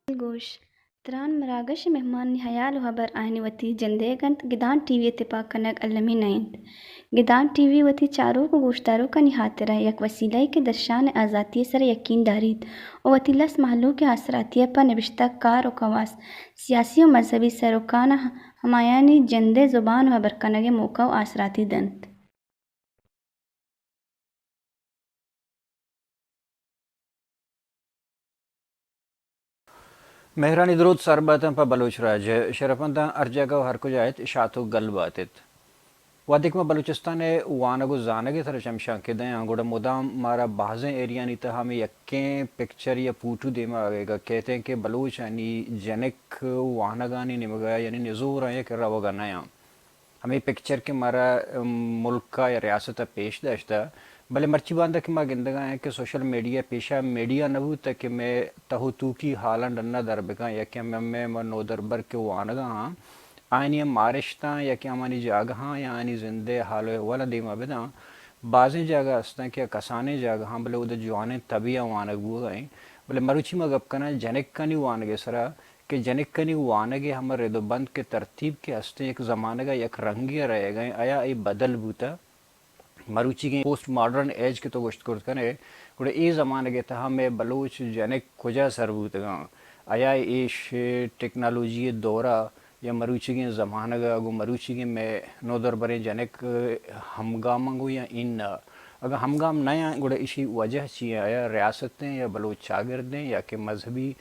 گوش، تران مراگش ءِ مہمانانی ہیال ءُ ہبر آیانی وتی جندئیگ اَنت، گدان ٹی وی ءِ تپاک کنگ المی نہ اِنت۔ گدان ٹی وی وتی چاروک ءُ گوشداروکانی ہاترا یک وسیلہ یے کہ درشان ءِ آزاتی ءِ سرا یکین داریت ءُ وتی لس مہلوک ءِ آسراتی ءَ پہ نبشتہ کار ءُ کواس، سیاسی ءُ مذہبی سروکاں ہمایانی جند ءِ زبان ءُ ہبر کنگ ءِ موقع ءُ آسراتی دنت۔ مہرانی درود سر باتاں پہ بلوچ راج ءِ شرپمنداں، ہر جاگہ ءُ ہر کجا ات، شات ءُ گل بات ات۔ وہدے کہ ما بلوچستان ءِ وانگ ءُ زانگ ءِ سرا چمشانکے دیاں، گڑا مدام مارا بازیں ایریانی تہا ہمے یکیں پکچر یا پوٹو دیما آیگ ءَ کیت ایں کہ بلوچانی جنک وانگانی نیمگ ءَ یعنی نزوراں یک روگ ءَ نیاں۔ ہمے پکچر کہ مارا، ام، ملک ءَ یا ریاست ءَ پیش داشتہ، بلے مرچی باندا کہ ما گندگ ءَ ایں کہ سوشل میڈیا پیشا میڈیا نہ بوتہ کہ مئے تہ ءُ توکی حالاں ڈن ءَ در بکن یا کہ ہمے، ہمے ما نودربر کہ وانگ ءَ آں، آیانی ہم مارشتاں یا کہ ہمانی جاگہاں یا آیانی زند ءِ حال ءُ احوالاں دیما بداں۔ بازیں جاگہ استاں کہ کسانیں جاگہاں، بلے اودا جوانیں تبے ءَ وانگ بوگ ءَ ایں۔ بلے مروچی ما گپ کناں جنکانی وانگ ءِ سرا، کہ جنکانی وانگ ءِ ہما رد ءُ بند کہ ترتیب کہ ہستیں، یک زمانگ ءَ یک رنگے ءَ رہگ ءَ ایں، آیا اے بدل بوتہ؟ مروچیگیں پوسٹ ماڈرن ایج کہ تو گوشت کرت کن ئے، گڑا اے زمانگ ءِ تہا مئے بلوچ جنک کجا سر بوتگاں؟ آیا ایش ٹیکنالوجی ءِ دور ءَ یا مروچیگیں زمانگ ءَ گوں مروچیگیں مئے نودربریں جنک ہمگام اَں گوں یا اناں؟ اگاں ہمگام نہ اَں، گڑا ایشی وجہ چی ایں؟ آیا ریاست ایں یا بلوچ چاگرد ایں یا کہ مذہبی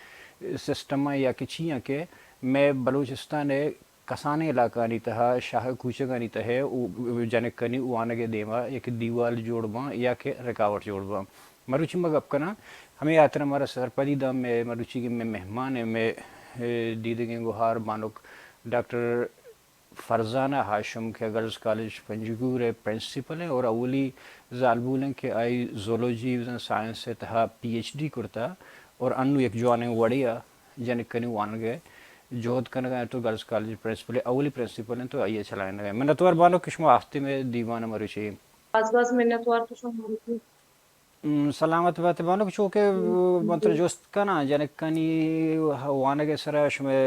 سسٹم ایں یا کہ چی ایں کہ مئے بلوچستان ءِ کسانیں علاقہانی تہا، شاہ کوچگانی تہا او جنکانی وانگ ءِ دیما یک دیوال جوڑ باں یا کہ رکاوٹ جوڑ باں؟ مروچی ما گپ کناں، ہمے ہاترا مارا سرپدی داں مئے مروچیگیں مئے مہمان ایں، مئے، اے، دیدگیں گہار بانک ڈاکٹر فرزانہ ہاشم کہ گرلز کالج پنجگور ءِ پرنسپل ایں اور اولی زالبول ایں کہ آئی زولوجی بزاں سائنس ءِ تہا پی ایچ ڈی کرتا اور انوں یک جوانیں وڑے ءَ جنکانی وانگ ءِ جہد کنگ ءَ ایں تو گرلز کالج پرنسپل ءِ اولی پرنسپل ایں تو آئی ءَ چلائینگ ءَ ایں۔ منتوار بانک کہ شما آہتے مئے دیوان ءَ مروچی۔ باز باز منتوار کہ شما مروچی۔ ام، سلامت بات بانک، چو کہ من ترا جست کناں جنکانی وانگ ءِ سرا، شمئے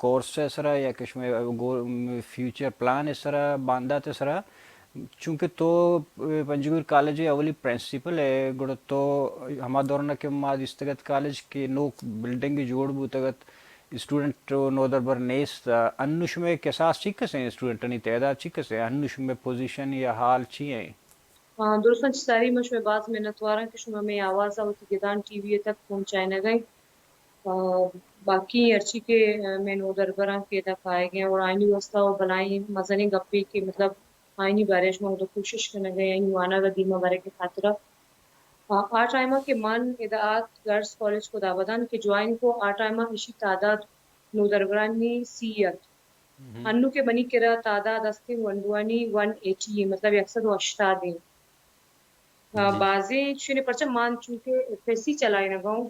کورس ءِ سرا یا کہ شمئے گو-، فیوچر پلان ءِ سرا، باندات ءِ سرا، چونکہ تو پنجگور کالج ءِ اولی پرنسپل ئے، گڑا تو ہما دوران کہ ما دیستگ ات کالج کہ نوک بلڈنگ جوڑ بوتگ ات، اسٹوڈنٹ و نودربر نیست، انو شمئے کساس چی کسیں، اسٹوڈنٹانی تعداد چی کسیں، انو شمئے پوزیشن یا حال چی ایں؟ آ، درستاں چہ ساری من شمئے باز منتواراں کہ شما مئے آواز ء وتی گدان ٹی وی ء تک پہنچائینگ ء۔ آ، باقی ہرچی کہ، آ، مئے نودربراں کہ ادا کائیگ ء اور آئینی واسطہ و بلائیں مزنیں گپے کہ مطلب آئینی بارے ء شما اودا کوشش کنگ ء آئینی وانگ ء دیما برگ ء خاطر ء۔ آ، آ ٹائم ء کہ من ادا آت گرلز کالج خدابدان کہ جوائن کو، آ ٹائم ء ایشی تعداد نودربرانی سی ات۔ انو کہ منی کرا تعداد است انت گونڈوانی ون ایٹی انت، مطلب یک سد و ہشتاد انت۔ آ، بازیں چوشیں پرچہ من چونکہ ایف ایس سی چلائینگ ء اوں،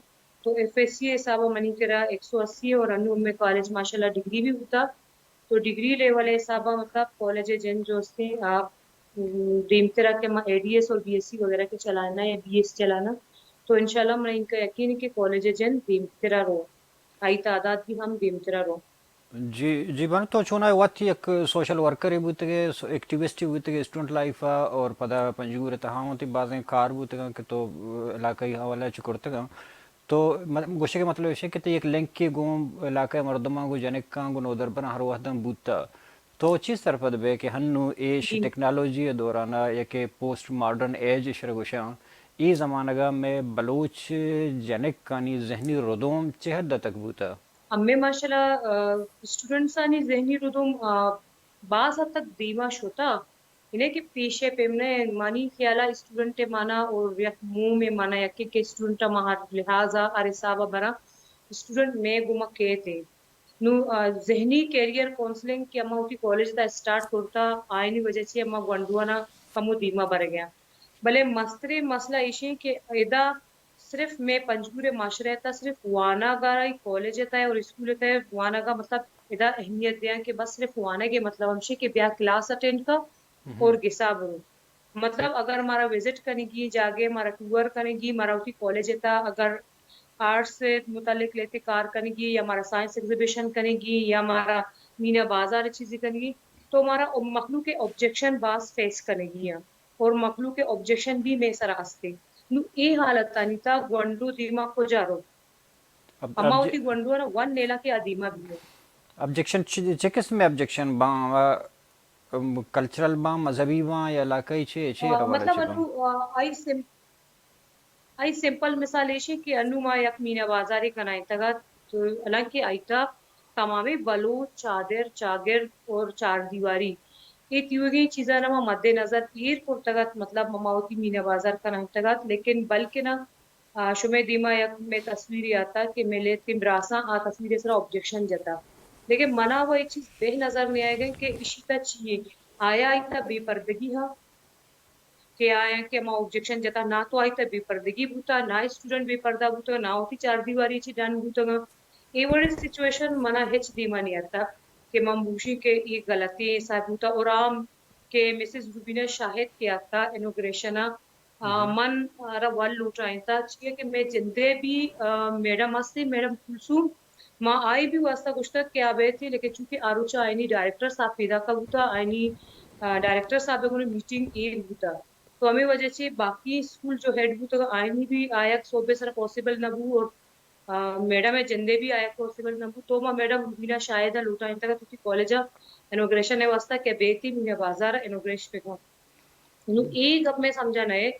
تو ایف ایس سی ء حساب ء منی کرا ایک سو اسی اور انو مئے کالج ماشاءاللہ ڈگری بھی بوتا، تو ڈگری لیول ء حساب ء مطلب کالج ء جند جو است انت آ، م، دیمترا کہ ما اے ڈی ایس اور بی ایس سی وغیرہ کہ چلانا یا بی ایس چلانا، تو انشاءاللہ من انکا یقین ہے کہ کالج ء جند دیمترا رو، آئی تعداد بھی ہم دیمترا رو۔ جی، جی بانک، تو چوناہا وت یک سوشل ورکرے بوتگے، سو-، ایکٹیوسٹے بوتگے اسٹوڈنٹ لائف ء، اور پدا پنجگور ء تہا ہوں تئی بازیں کار بوتگاں کہ تو علاقائی حوالہ چہ کرتگاں۔ تو م-، گوشگ ء مطلب ایش کہ تئی یک لنکے گوں علاقہ ء مردماں، گوں جنکاں، گوں نودربراں ہر وہداں بوتا۔ تو چی سرپد بئے کہ ہنو ایش جی۔ ٹیکنالوجی ء دوران ء یا کہ پوسٹ ماڈرن ایج ایشرا گوشاں، اے زمانگ ء مئے بلوچ جنکانی ذہنی ردوم چہ حد ء تک بوتا؟ ہمے ماشاءاللہ، آ، اسٹوڈنٹسانی ذہنی ردوم، آ، باز حد تک دیما شتا۔ انہیں کہ پیش ء پیم نہ انت، منی خیال ء اسٹوڈنٹ ء مانا اور یک موم ء مانا یکے کہ اسٹوڈنٹ ء ما ہر لحاظ ء ہر حساب ء براں، اسٹوڈنٹ مئے گوما کیت انت۔ نوں، آ، ذہنی کیریئر کونسلنگ کہ ما وتی کالج تا اسٹارٹ کرتا، آئینی وجہ چی ما گونڈوانا کمو دیما برگیا۔ بلے مستریں مسئلہ ایشیں کہ ادا صرف مئے پنجگور ء معاشرہ ء تھا صرف وانگ ء، کالج ء تھا اور اسکول ء تھا وانگ ء، مطلب، ادا اہمیت دیاں کہ بس صرف وانگ ء مطلب ہمشی کہ بیا کلاس اٹینڈ کا اور گسا برو۔ مطلب، اگر مارا وزٹ کنگی جاگے، مارا ٹور کنگی، مارا وتی کالج ء تھا اگر آرٹس سے متعلق لیتے کار کنگی یا مارا سائنس ایگزیبیشن کنگی یا مارا مینا بازار چیزی کنگی، تو مارا مخلوق آبجیکشن باز فیس کنگی ہیں۔ اور مخلوق آبجیکشن بھی مئے سرا ہستے۔ نوں اے حالتانی تھا گونڈو دیما کجا رو؟ اب-، اما ابجے-، وتی گونڈو را ون نیلا کہ آ دیما بھی ہو۔ آبجیکشن چ-، چہ قسم آبجیکشن باں؟ و، ام، کلچرل باں، مذہبی باں یا علاقائی چے، چے آ، حوالہ مطلب چے باں؟ انو، آ، آئی سم-، آئی سمپل مثال ایشی کہ انو ما یک مینا بازارے کنائینتگ ات، تو حالانکہ آئی تھا تمامیں بلوچ، چادر، چاگرد اور چار دیواری، اے تیوگیں چیزاں ما مد نظر ایر کرتگ ات، مطلب ما وتی مینا بازار کنائینتگ ات، لیکن بلکنا، آ، شمئے دیما یک مئے تصویرے آتا کہ مئے لہتیں براساں آ تصویرے سرا آبجیکشن جتا، لیکن منا وہ اے چیز بہ نظر نیائیگیں کہ اشی تا چی اے، آیا آئی تا بے پردگی ہا؟ کہ آیاں کہ ما آبجیکشن جتا، نہ تو آئی تہ بے پردگی بوتا، نہ اسٹوڈنٹ بے پردہ بوتگ، نہ وتی چار دیواری چی ڈن بوتگ۔ اے وڑیں سچویشن منا ہچ دیما نیاتک کہ من بوشیں کہ اے غلطیں حساب بوتا۔ اور آ کہ مسز روبینہ شاہد کہ آتا انوگریشن ء، آ، من آرا ول لوٹائینتا، چیا کہ مئے جندے بھی، آ، میڈم ہستے، میڈم کلثوم، ما آئی بھی واسطہ گوشتگ کہ آ بیت، لیکن چونکہ آ روچا آئینی ڈائریکٹر صاحب پیداک بوتا، آئینی، آ، ڈائریکٹر صاحب گوں میٹنگ ایر بوتا، تو ہمے وجہ چہ باقی اسکول جو ہیڈ بوتگ آئینی بھی آیگ صوبے سرا پاسبل نہ بو اور، آ، میڈم ء جندے بھی آیگ پاسبل نہ بو، تو ما میڈم روبینہ شاہد ء لوٹائینتگ ات وتی کالج ء انوگریشن ء واسطہ کہ بیتی مینا بازار ء انوگریش بکن۔ نوں اے گپ مئے سمجھا نئے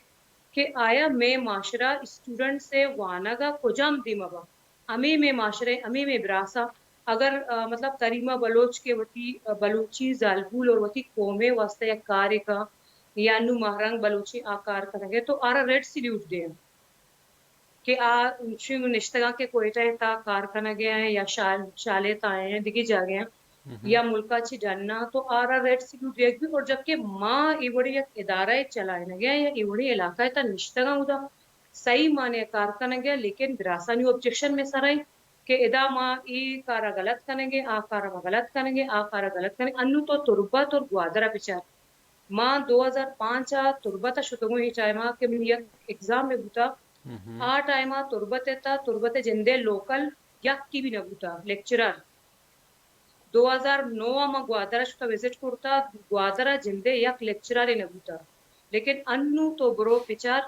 کہ آیا مئے معاشرہ اسٹوڈنٹس ء وانگ ء کجام دیما با؟ ہمے مئے معاشرہ، ہمے مئے براساں، اگر، آ، مطلب کریمہ بلوچ کہ وتی، آ، بلوچی زالبول اور وتی قوم ء واسطہ یک کارے کا یا نوں ماہرنگ بلوچی آ کار کنگ ء تو آرا ریڈ سلیوٹ دے۔ کہ آ چون نشتگاں کہ کوئٹہ ء تھا کار کنگ ء یا شال-، شال ء تھا ہیں، دگہ جاگہ ہیں، یا ملک ء چہ ڈن ء، تو آرا ریڈ سلیوٹ دیگ بی۔ اور جبکہ ما اے وڑیں یک ادارہ ء چلائینگ ء یا اے وڑیں علاقہ ء تھا نشتگاں، اودا صحیح معنی ء کار کنگ ء، لیکن براسانی آبجیکشن مئے سرا انت کہ ادا ما اے کار ء غلط کنگ ء، آ کار ء ما غلط کنگ ء، آ کار ء غلط کنگ ء۔ انوں تو تربت اور گوادر ء بچار، ما دو ہزار پانچ ء تربت ء شتگوں، اے ٹائم ء کہ منی یک ایگزام ء بوتا، آ ٹائم ء تربت ء تھا، تربت ء جندے لوکل یکے بھی نہ بوتا، لیکچرر۔ دو ہزار نو ء ما گوادر ء شتا وزٹ کرتا، گوادر ء جندے یک لیکچررے نہ بوتا۔ لیکن انوں تو برو پچار،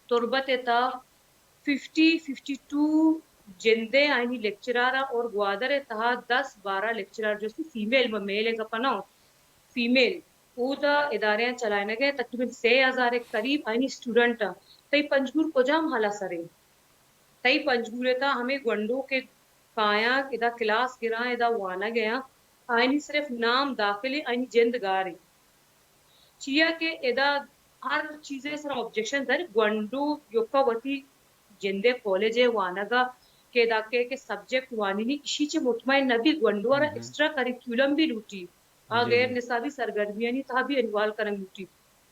تربت ء تھا ففٹی، ففٹی ٹو جندے آئینی لیکچرر ء اور گوادر ء تھا دس بارہ لیکچرر جو سی فیمیل، ما میل ء گپ نہ، فیمیل اودا ادارے آں چلائینگ ء، تقریباً سے ہزار ء قریب آئینی اسٹوڈنٹ آں۔ تئی پنجگور کجام حالا سر انت؟ تئی پنجگور ء تھا ہمے گونڈو کہ کایاں ادا کلاس گراں، ادا وانگ ء آں، آئینی صرف نام داخل ء، آئینی جند گار انت۔ چیا کہ ادا ہر چیزے سرا آبجیکشن در گونڈو یوکا وتی جندے کالج ء وانگ ء کہ ادا کہ، کہ سبجیکٹ وانینی، اشی چہ مطمئن نہ بی، گونڈو ء را ایکسٹرا کریکولم بھی لوٹی، آ غیر نصابی سرگرمیانی تہا بھی انوالو کنگ لوٹی۔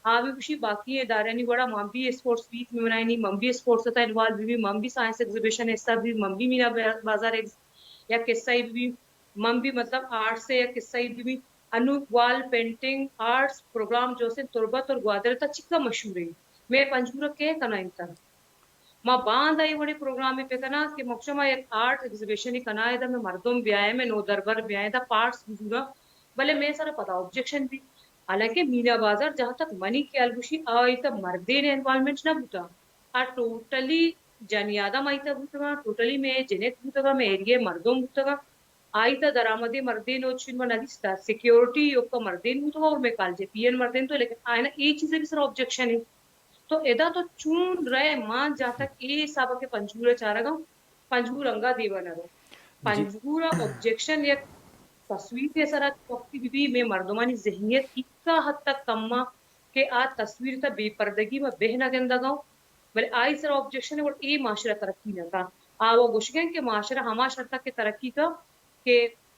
آ بھی گوشی باقی ادارہانی وڑا من بھی اسپورٹس ویک منائینی، من بھی اسپورٹس تہا انوالو بی، من بھی سائنس ایگزیبیشن حصہ بی، من بھی مینا بازار ایگز-، یا قصہ ای بی، من بھی مطلب آرٹس یا قصہ ای بی۔ انو وال پینٹنگ آرٹس پروگرام جو سے تربت اور گوادر تا چکا مشہور ہے۔ میں پنجگور کے کنا انتا۔ ما باندا اے وڑیں پروگرامے پہ کناں کہ مخشما یک آرٹ ایگزیبیشنے کنائے دا، میں مردم بیائے، میں نودربر بیائے دا پارٹس بزوراں، بلے میں سرا پدا آبجیکشن بی۔ حالانکہ مینا بازار جہاں تک منی خیال گوشی آئی تا مردین انوالومنٹ نہ بوتا، آ ٹوٹلی جنی آدم آئی تا بوتگا، ٹوٹلی میں جنک بوتگا، میں ایریے مردم بوتگا، آئی تا درآمدے مردین و چین ما ندیستا، سیکیورٹی یوکا مردین بوتگا اور میں کالجے پی این مردین تو، لیکن آئینا اے چیزے بھی سر آبجیکشن ہے۔ تو ادا تو چون رئے مان جاں تک اے حساب کہ پنجگور ء چارگاں، پنجگور انگا دیوا نہ رو۔ پنجگور ءَ آبجیکشن یک تصویرے سرا وقتی بہ بی، مئے مردمانی ذہنیت ایکا حد تک کم آں کہ آ تصویر تا بے پردگی ما بہ نہ گندگ آں، بلے آئی سرا آبجیکشن اے، گڑا اے معاشرہ ترقی نہ کا۔ آ وہ گوشگ ءَ کہ معاشرہ ہما شرطا کہ ترقی کا کہ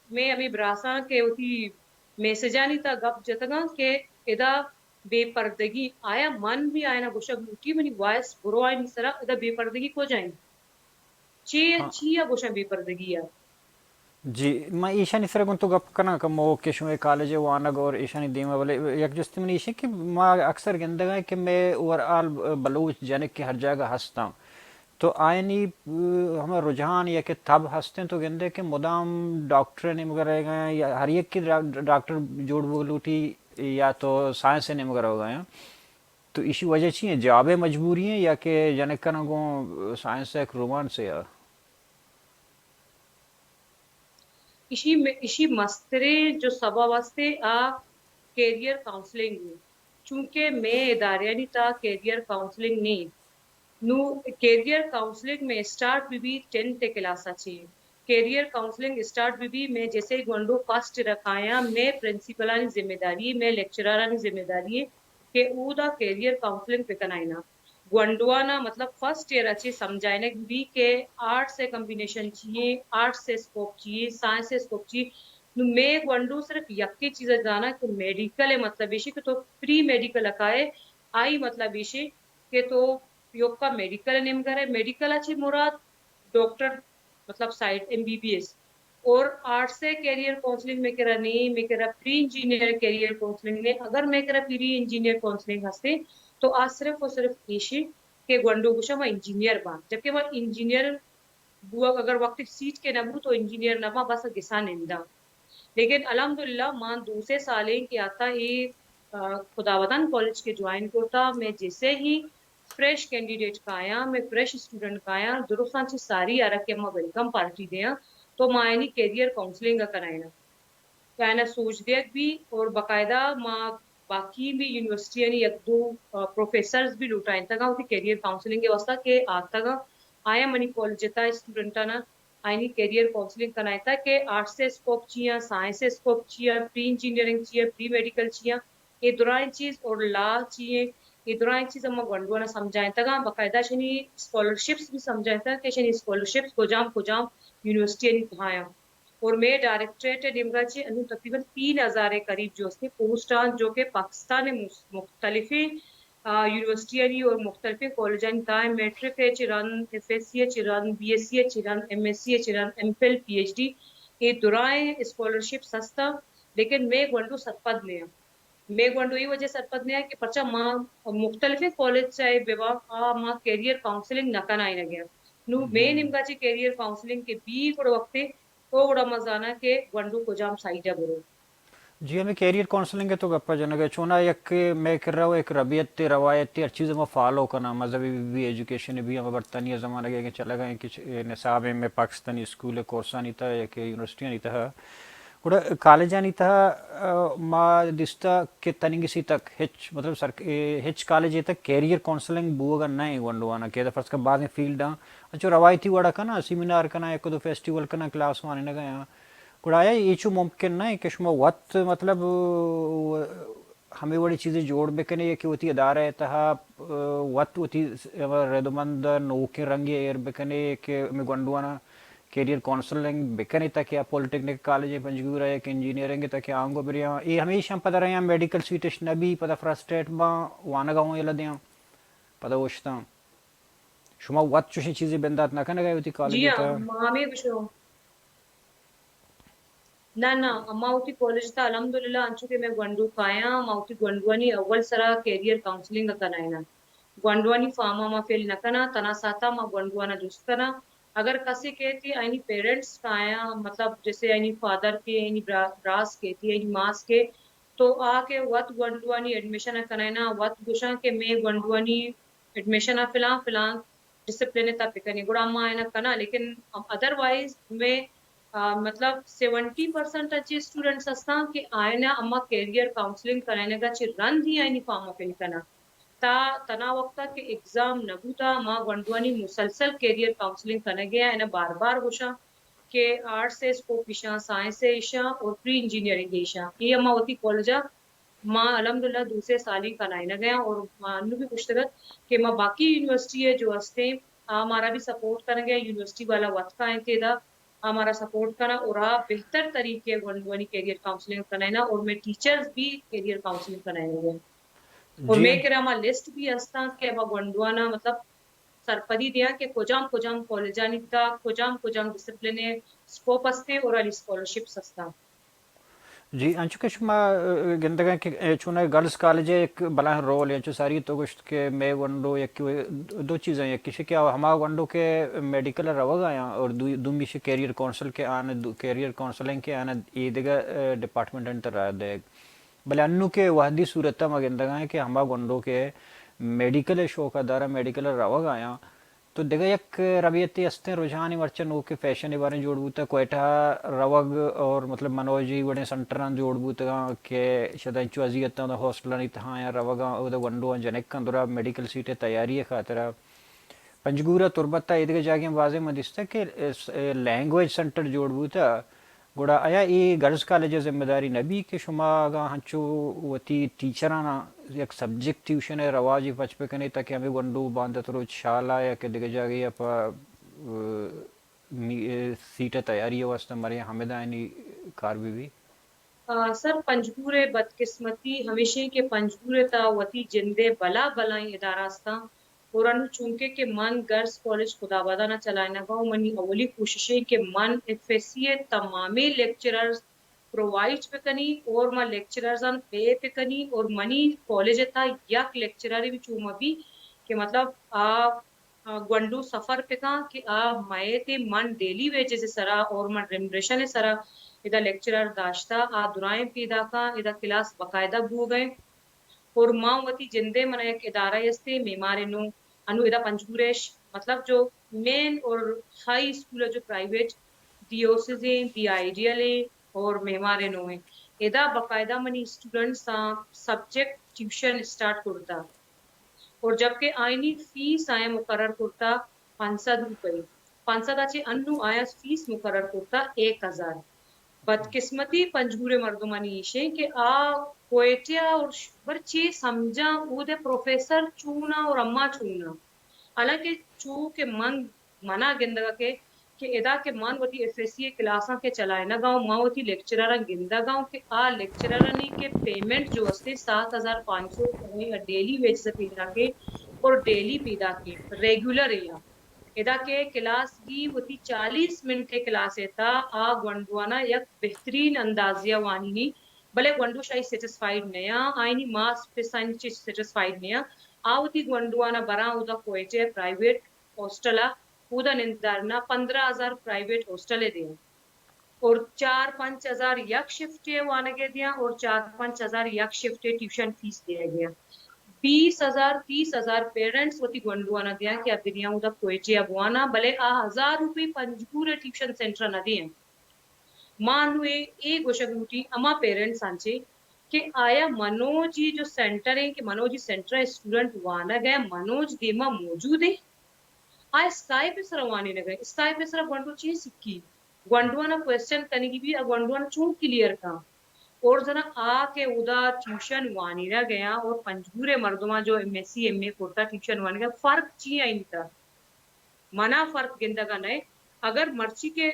مئے ہمے براساں کہ وتی میسجانی تا گپ جتگاں کہ ادا بے پردگی، آیا من بھی آیانا گوشگ لوٹی، منی وائس برو آئینی سرا، ادا بے پردگی کجا انت؟ چی، ہاں۔ چی ءَ گوشاں بے پردگی ءَ؟ جی، من ایشانی سرا گوں تو گپ کناں کہ مئے کہ شمئے کالج ءِ وانگ اور ایشانی دیما، بلے یک جستے منی ایش کہ ما اکثر گندگاں کہ مئے اوور آل بلوچ جنک کہ ہر جاگہ ہستاں، تو آیانی، اه، ہما رجحان یا کہ تب ہستیں، تو گندے کہ مدام ڈاکٹر ءِ نیمگا رہگا یا ہر یک کہ ڈا-، ڈاکٹر جوڑ بوگ لوٹی یا تو سائنس ءِ نیمگا روگا۔ تو ایشی وجہ چی ہیں؟ جاب ءِ مجبوری ہیں یا کہ جنکانا گوں سائنس ءَ یک رومانسے آ؟ ایشی م-، ایشی مستریں جو سبب استے آ کیریئر کاؤنسلنگ ہیں، چونکہ مئے اداریانی تا کیریئر کاؤنسلنگ نہیں۔ نو کیریئر کاؤنسلنگ مئے اسٹارٹ بہ بی ٹینتھ کلاس ءَ چی۔ کیریئر کاؤنسلنگ اسٹارٹ بہ بی، مئے جیسے گونڈو فرسٹ ایئر ءَ کایاں، مئے پرنسپلانی ذمہ داری، مئے لیکچرارانی ذمہ داری کہ اودا کیریئر کاؤنسلنگ بکنائینا۔ گونڈوانا مطلب فرسٹ ایئر ءَ چی سمجھائینگ بہ بی کہ آرٹس ءِ کمبینیشن چی ہیں، آرٹس ءِ اسکوپ چی ہیں، سائنس ءِ اسکوپ چی ہیں۔ نو مئے گونڈو صرف یکے چیز ءَ زانا کہ میڈیکل ءِ مطلب ایشی کہ تو پری میڈیکل ءَ کائے، آئی مطلب ایشی کہ تو یوکا میڈیکل ءِ نیمگا رئے، میڈیکل ءَ چی مراد ڈاکٹر، مطلب side M B B S. اور آرٹس ءِ کیریئر کاؤنسلنگ مئے کرا نہیں، مئے کرا پری انجینئر کیریئر کاؤنسلنگ نہیں۔ اگر مئے کرا پری انجینئر کاؤنسلنگ ہستے تو آ صرف اور صرف ایشی کہ گونڈو گوشاں ما انجینئر باں، جبکہ ما انجینئر بوگ اگر وقتی سیٹ کہ نہ بو تو انجینئر نہ باں، بس گسا ننداں۔ لیکن الحمدللہ ما دو سے سالیں کہ آتا اے، آ، خداوندان کالج کہ جوائن کرتا، مئے جیسے ہی فریش کینڈیڈیٹ کایاں، مئے فریش اسٹوڈنٹ کایاں، درستاں چی ساری آرا کہ ما ویلکم پارٹی دیاں، تو ما آیانی کیریئر کاؤنسلنگ ءَ کنائیناں۔ کہ آیانا سوج دیگ بی اور باقاعدہ ما باقی بھی یونیورسٹیانی یک دو، آ، پروفیسرز بھی لوٹائینتگاں وتی کیریئر کاؤنسلنگ ءِ واسطہ کہ آتگاں، آیاں منی کالج ءِ تہا اسٹوڈنٹانا آیانی کیریئر کاؤنسلنگ کنائینتگ کہ آرٹس ءِ اسکوپ چی آں، سائنس ءِ اسکوپ چی آں، پری انجینئرنگ چی آں، پری میڈیکل چی آں، اے درائیں چیز اور لا چی ہیں، اے درائیں چیز ہما گونڈوانا سمجھائینتگاں، باقاعدہ اشانی اسکالرشپس بھی سمجھائینتگاں کہ اشانی اسکالرشپس کجام کجام یونیورسٹیانی تہا آں۔ اور مئے ڈائریکٹریٹ ءِ نیمگا چہ انوں تقریباً تین ہزار ءِ قریب جو استے پوسٹ آں، جو کہ پاکستان ءِ مس-، مختلفیں، آ، یونیورسٹیانی اور مختلفیں کالجانی تہا، میٹرک ءَ چہ رند، ایف ایس سی ءَ چہ رند، بی ایس سی ءَ چہ رند، ایم ایس سی ءَ چہ رند، M Phil, P H D, اے درائیں اسکالرشپس ہستاں، لیکن مئے گونڈو سرپد نہ آں۔ مئے گونڈو اے وجہ سرپد نہ آں کہ پرچا ما مختلفیں کالج چاہے بہ باں، آ ما کیریئر کاؤنسلنگ نہ کنائینگ ءَ۔ نوں مئے نیمگا چہ کیریئر کاؤنسلنگ کہ بی گڑا وقتے تو گڑا ما زاناں کہ گونڈو کجام سائیڈ ءَ برو۔ جی، ہمے کیریئر کاؤنسلنگ ءِ تو گپ ءَ جنگ ءَ، چونا یک مئے کرا و یک ربیتے، روایتے، ہر چیز ما فالو کناں، مذہبی بہ بی، ایجوکیشن بہ بی، ہمے برطانیہ زمانگ ءَ کہ چلگ ءَ کہ چ-، اے نصاب ءَ مئے پاکستانی اسکول ءِ کورسانی تہا یا کہ یونیورسٹیانی تہا، گڑا کالجانی تہا، آ، ما دیستہ کہ تنیگسی تک ہچ، مطلب سر-، اے، ہچ کالجے تک کیریئر کاؤنسلنگ بوگ ءَ نہ ایں گونڈوانا کہ ادا فرض کن بازیں فیلڈاں انچو روایتی وڑا کناں، سیمینار کناں، یک دو فیسٹیول کناں، کلاس وانینگ ءَ آں۔ گڑا آیا اے چو ممکن نہ ایں کہ شما وت، مطلب، ہمے وڑی چیزے جوڑ بکنے کہ وتی ادارہ ءِ تہا، وت وتی ردمند نوکیں رنگے ایر بکنے کہ ہمے گونڈوانا کیریئر کونسلنگ بکنے تاکہ آ پولیٹیکنیکل کالج ءِ پنجگور ءَ یک انجینئرنگ ءَ تاکہ آنگو بریاں۔ اے ہمیشاں پدا رہیاں میڈیکل سیٹ اش نہ بی، پدا فرسٹریٹ باں، وانگ ءَ اوں یلہ دیاں، پدا اوشتاں۔ شما وت چوشیں چیزے بندات نہ کنگ ءَ وتی کالج ءِ تہا؟ جی ہاں، ما ہمے گوشوں۔ نہ، نہ، ما وتی کالج ءِ تہا الحمدللہ انچو کہ مئے گونڈو کایاں، ما وتی گونڈوانی اول سرا کیریئر کاؤنسلنگ ءَ کنائیناں۔ گونڈوانی فارم ءَ ما فل نہ کناں، تنا ساہتا ما گونڈوانا جست کناں۔ اگر کسے کئیت کہ آیانی پیرنٹس کایاں، مطلب جیسے آیانی فادر کئیت، آیانی برا-، براس کئیت، آیانی ماس کئیت، تو آ کہ وت گونڈوانی ایڈمیشن ءَ کنائیناں، وت گوشاں کہ مئے گونڈوانی ایڈمیشن ءَ فلان فلان ڈسپلن ءِ تہا بکنیں، گڑا ما آیانا کناں، لیکن ادروائز مئے، آ، مطلب سیونٹی پرسنٹ انچیں اسٹوڈنٹس ہستاں کہ آیانا ہما کیریئر کاؤنسلنگ کنائینگ ءَ چہ رند ہی آیانی فارم ءَ فل کناں۔ تا تنا وقتا کہ ایگزام نہ بوتا، ما گونڈوانی مسلسل کیریئر کاؤنسلنگ کنگ ءَ آں، آیانا بار بار گوشاں کہ آرٹس ء اسکوپ ایشاں، سائنس ء ایشاں اور پری انجینئرنگ ء ایشاں۔ اے ہما وتی کالج ء ما الحمدللہ دو سے سالیں کنائینگ ء آں اور ما انو بھی گوشتگ ات کہ ما باقی یونیورسٹی ء جو ہستیں آ مارا بھی سپورٹ کنگ ء، یونیورسٹی والا وت کائیں تیدا آ مارا سپورٹ کناں اور آ بہتر طریقے ء گونڈوانی کیریئر کاؤنسلنگ کنائیناں اور مئے ٹیچرز بھی کیریئر کاؤنسلنگ کنائینگ ء۔ اور جی۔ مئے کرا ہما لسٹ بھی ہستاں کہ ہما گونڈوانا مطلب سرپدی دیاں کہ کجام کجام کالجانی تہا کجام کجام ڈسپلن ء اسکوپ ہستیں اور آنی اسکالرشپس ہستاں۔ جی، انچو کہ شما، ا، گندگا کہ، ا، چوناہا گرلز کالج ء یک بلاہیں رول انچو ساری تو گوشت کہ مئے گونڈو یک دو چیزاں، یکیش کہ ہما گونڈو کہ میڈیکل ء روگ ء آیاں اور دو-، دومیش کیریئر کونسل کہ آن دو-، کیریئر کونسلنگ کہ آن ایدگہ، ا، ڈپارٹمنٹ انت راہ دئیگ۔ بلے انو کہ وہدی صورت ء ما گندگا ایں کہ ہما گونڈو کہ میڈیکل ء شوق ء دارا، میڈیکل ء روگ ء آیاں، تو دگہ یک ربیتے استیں، رجحانے مرچاں نوکیں فیشنے باریں جوڑ بوتگ، کوئٹہ ء روگ اور مطلب منوجی وڑیں سنٹراں جوڑ بوتگاں کہ شدا انچو اذیتاں دا ہاسٹلانی تہا آیاں روگاں، اودا گونڈواں جنکاں درا میڈیکل سیٹ ء تیاری ء خاطرا۔ پنجگور ء تربت ء ایدگہ جاگہیں بازیں من دیستگ کہ اس-، اے لینگویج سنٹر جوڑ بوتہ، گڑا آیا اے گرلز کالج ء ذمہ داری نہ بی کہ شما اگاں ہنچو وتی ٹیچراناں یک سبجیکٹ ٹیوشن ء رواجے پچ بہ کنیت تاکہ ہمے گونڈو باندات روچ شال ء یا کہ دگہ جاگہے ء پہ، ا، می-، ا، سیٹ ء تیاری ء واستہ مرے ہمدانی کار بہ بی؟ آ، سر، پنجگور ء بدقسمتی ہمیش انت کہ پنجگور ء تہا وتی جند ء بلا بلائیں ادارہ استاں اور انو چونکہ کہ من گرلز کالج خدابادان ء چلائینگ ء آں، منی اولی کوشش انت کہ من ایف ایس سی ء تمامیں لیکچررز پرووائڈ بکنی اور ما لیکچررز آن پے بکنی اور منی کالج ء تہا یک لیکچررے بھی چو مہ بی کہ مطلب آ آ، گونڈو سفر پکاں کہ آ مئیت ء من ڈیلی ویجز ء سرا اور من ریمریشن ء سرا ادا لیکچرر داشتہ، آ درائیں پیداکاں ادا کلاس باقاعدہ بوگ ء انت۔ اور ما وتی جند ء منا یک ادارہ استے میمار نو، انو ادا پنجگور ء ش-، مطلب جو مین اور ہائی اسکول ء جو پرائیویٹ ڈی او سیز ہیں، دی آئیڈیل ہیں اور میمار نو ہیں، ادا باقاعدہ منی اسٹوڈنٹس آں سبجیکٹ ٹیوشن اسٹارٹ کرتا۔ اور جبکہ آئینی فیس آیاں مقرر کرتا پانچ سد روپے، پانچ سد ء چہ انو آیاں فیس مقرر کرتا ایک ہزار۔ بدقسمتی پنجگور ء مردمانی ایشیں کہ آ کوئٹہ ء اور ش-، بر چے سمجھاں اود ء پروفیسر چوناں اور اما چوناں۔ حالانکہ چو کہ من منا گندگ ء کہ، کہ ادا کہ من وتی ایف ایس سی ء کلاساں کہ چلائینگ ء آں، من وتی لیکچرراں گندگ ء آں کہ آ لیکچررانی کہ پیمنٹ جو استے سات ہزار پانچ سو روپے ء ڈیلی ویجز ء پیداکیں اور ڈیلی پیداکیں، ریگولر اے آ۔ ادا کہ کلاس بی وتی چالیس منٹ ء کلاس ء تھا آ گونڈوانا یک بہترین اندازے ء وانینی، بلے گونڈو شاہی سیٹسفائیڈ نیا، آئینی ماس پسانی چہ سیٹسفائیڈ نیا۔ آ وتی گونڈوانا براں اودا کوئٹہ ء پرائیویٹ ہاسٹل ء اودا نندارنا پندرہ ہزار پرائیویٹ ہاسٹل ء دیاں اور چار پنچ ہزار یک شفٹ ء وانگ ء دیاں اور چار پنچ ہزار یک شفٹ ء ٹیوشن فیس دیگ ء۔ بیس ہزار، تیس ہزار پیرنٹس وتی گونڈوانا دیاں کہ آ بریاں اودا کوئٹہ ء بواناں، بلے آ ہزار روپی پنجگور ء ٹیوشن سینٹر ء نہ دیاں۔ ما نوں اے، اے گوشگ لوٹی ہما پیرنٹس آں چے کہ آیا منوجی جو سینٹر ہیں کہ منوجی سینٹر ء اسٹوڈنٹ وانگ ء منوج دیما موجود ہیں؟ آ اسکائپ ء سرا وانینگ ء، اسکائپ ء سرا گونڈو چے سکی؟ گونڈوانا کوئسچن کنگی بی، آ گونڈوانا چون کلیئر کاں؟ اور زنا آ کہ اودا ٹیوشن وانینگ ء آں اور پنجگور ء مردماں جو ایم ایس سی، ایم اے کرتا ٹیوشن وانینگ ء، فرق چی آئینی تھا؟ منا فرق گندگ ء نئے۔ اگر مرچی کہ